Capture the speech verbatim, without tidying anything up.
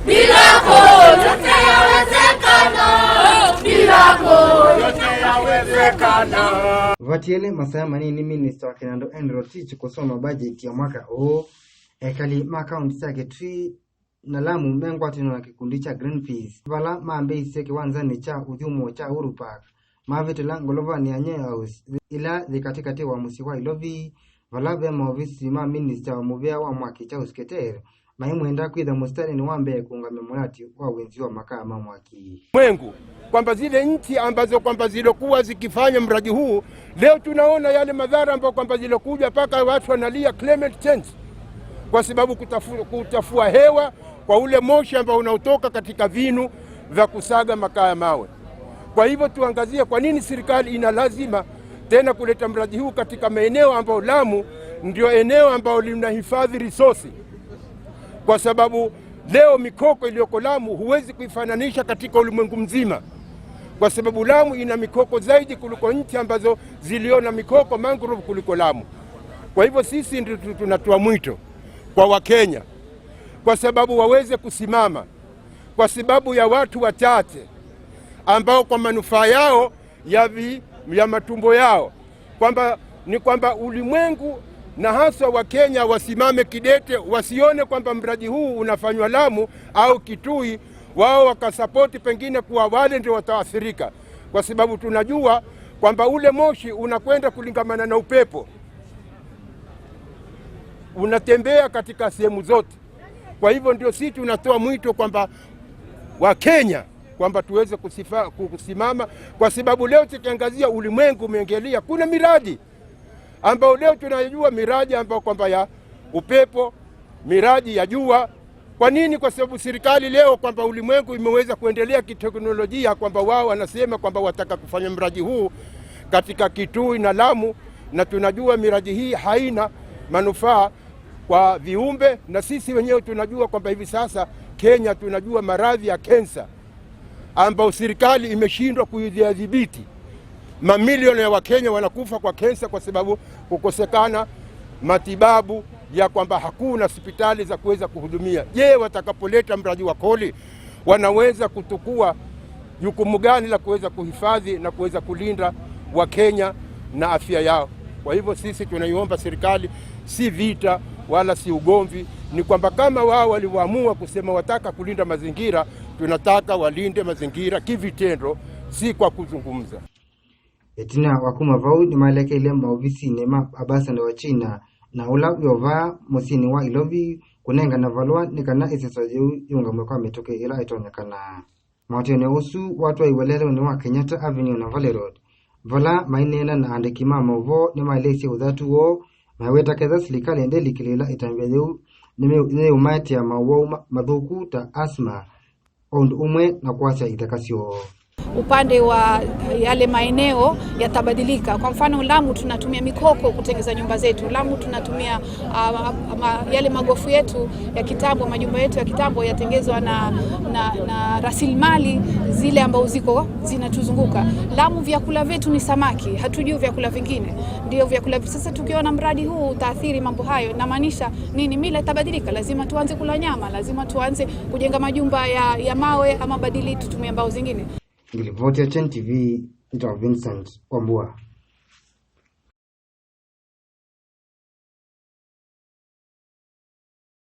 Miracle, yote yawezekana. Miracle, yote yawezekana. Vatiele masaa manini, minista wa kĩnandũ Henry Rotich kũsoma bajeti ya mwaka ũũ. Ekali ma kaunti sya Kitui na Lamu me ngwatanĩo na kĩkundi kya Greenpeace, vala mambĩĩisye kĩwanzanĩ kya ũthyũmũo kya Uhuru Park, mavĩtĩla ngolovanĩ ya Nyeri House, ĩla yĩ katĩkatĩ wa mũsyĩ wa Ilovi, vala ve maovisi ma minista wa mũvĩa wa mwaki Charles Keter, maimwenda kwĩtha mũsitalĩnĩ wa mbee kũũngamya mũradi wa wĩnzi wa makaa ma mwaki. Mwengu, kwamba zile nchi ambazo kwamba zilikuwa zikifanya mradi huu, leo tunaona yale madhara ambayo kwamba zilikuja mpaka watu wanalia climate change, kwa sababu kutafu-, kuchafua hewa kwa ule moshi ambao unaotoka katika vinu vya kusaga makaa ya mawe. Kwa hivyo tuangazie kwa nini serikali ina lazima tena kuleta mradi huu katika maeneo ambayo Lamu ndio eneo ambalo linahifadhi resource, kwa sababu leo mikoko iliyoko Lamu huwezi kuifananisha katika ulimwengu mzima, kwa sababu Lamu ina mikoko zaidi kuliko nchi ambazo ziliona mikoko mangrove kuliko Lamu. Kwa hivyo sisi ndio tu-, tunatoa mwito kwa Wakenya, kwa sababu waweze kusimama, kwa sababu ya watu wachache ambao kwa manufaa yao ya vi-, ya matumbo yao, kwamba ni kwamba ulimwengu na haswa Wakenya wasimame kidete, wasione kwamba mradi huu unafanywa Lamu au Kitui, wao wakasapoti pengine kuwa wale ndio wataathirika, kwa sababu tunajua kwamba ule moshi unakwenda kulingamana na upepo, unatembea katika sehemu zote. Kwa hivyo ndio sisi tunatoa mwito kwamba Wakenya kwamba tuweze kusifa-, kusimama, kwa sababu leo tukiangazia ulimwengu umeingilia, kuna miradi ambayo leo tunajua, miradi ambayo kwamba ya upepo, miradi ya jua. Kwa nini? Kwa sababu serikali leo kwamba ulimwengu imeweza kuendelea kiteknolojia, kwamba wao wanasema kwamba wataka kufanya mradi huu katika Kitui na Lamu, na tunajua miradi hii haina manufaa kwa viumbe, na sisi wenyewe tunajua kwamba hivi sasa Kenya tunajua maradhi ya kensa ambao serikali imeshindwa kuyadhibiti. Mamilioni ya Wakenya wanakufa kwa kensa kwa sababu kukosekana matibabu, ya kwamba hakuna hospitali za kuweza kuhudumia. Je, watakapoleta mradi wa koli wanaweza kuchukua jukumu gani la kuweza kuhifadhi na kuweza kulinda Wakenya na afya yao? Kwa hivyo sisi tunaiomba serikali, si vita wala si ugomvi, ni kwamba kama wao walivyoamua kusema wataka kulinda mazingira, tunataka walinde mazingira kivitendo, si kwa kuzungumza. Ĩtina wa kuma vau, nĩmaelekeile maovisinĩ ma ambasada wa China na ũla wĩ o vaa mũsyĩnĩ wa Ilovi kũnengana valũa nĩ kana ĩseso yĩu yĩũngamw'e kwa mĩtũkĩ ĩla ĩtonyekana. Mũatĩanĩo ũsu watwaiwe lelũnĩ wa Kenyatta Avenue na Valley Road, vala maineena na andĩki ma maũvoo nĩmaelesye ũthatu woo, maweta ketha silikalĩ ndĩlikĩlĩĩla ĩtambya yĩu nĩmĩ-, nĩyĩũmaetĩa mawau ma-, mathũku ta asthma, o ũndũ ũmwe na kwasya itheka syoo. Upande wa yale maeneo yatabadilika. Kwa mfano, Lamu tunatumia mikoko kutengeza nyumba zetu. Lamu tunatumia, ah, ma-, yale magofu yetu ya kitambo, majumba yetu ya kitambo yatengezwa na, na, na rasilimali zile ambazo ziko zinatuzunguka. Lamu vyakula vyetu ni samaki, hatujui vyakula vingine. Ndio vyakula vi-, sasa tukiona mradi huu utaathiri mambo hayo, inamaanisha nini? Mila itabadilika, lazima tuanze kula nyama, lazima tuanze kujenga majumba ya, ya mawe ama badili tutumie mbao zingine. Ngilivoti ya Chen T V, nĩtawa Vincent Wambua.